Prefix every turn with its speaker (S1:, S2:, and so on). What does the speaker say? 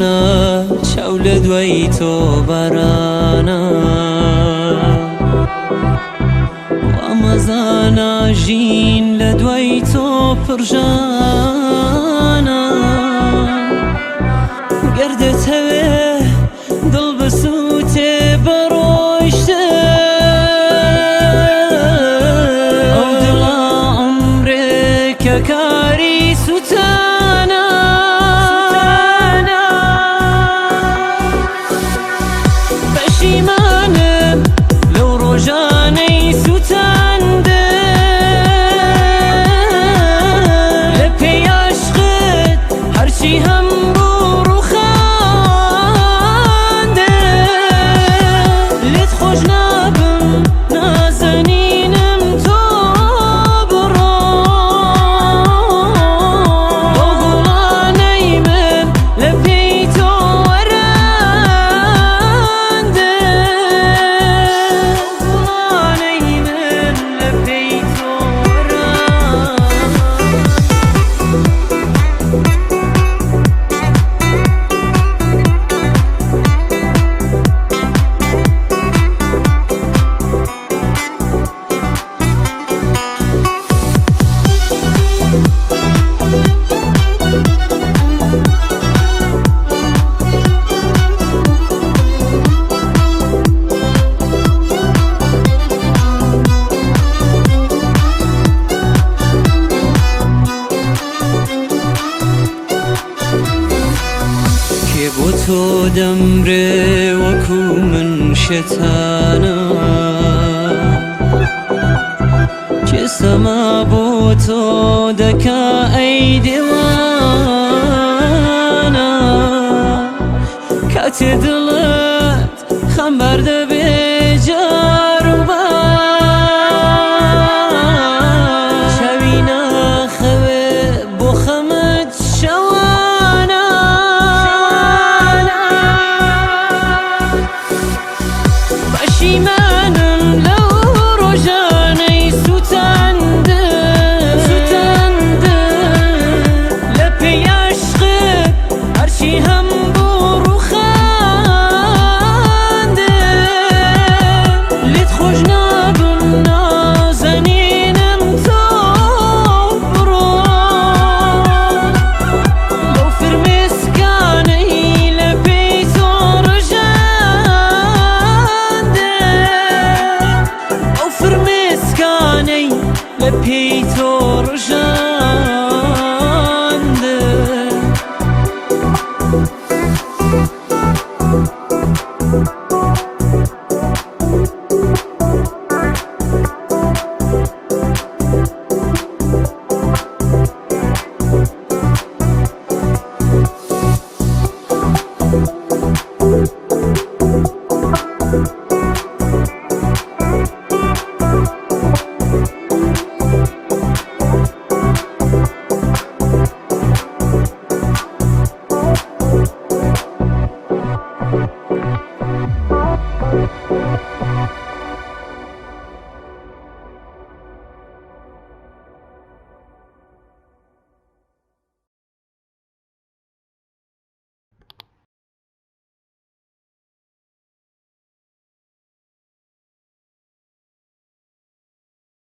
S1: مەزانە چاو لە دوای تۆ بارانە وا مەزانە ژین لە دوای تۆ پڕژانە گەر دەتەوێ دڵ بسووتێ بە ڕۆیشتن ئەو دڵە عومرێکە کاری سووتانە. پەشیمانم لەو ڕۆژانەی سووتاندم لە پێی عەشقت هەرچی هەم بوو ڕووخاندم لێت خۆش نابم نازەنینم تۆ بڕۆ بەو گوڵانەی من لە پێی تۆ وەرەندم گوڵانەی من لە پێی تۆ وەرەندم. کێ بۆ تۆ دەمرێ وەکو من شێتانە کێ سەما بۆ تۆ دەکا ئەی دێوانە کاتێ دڵم.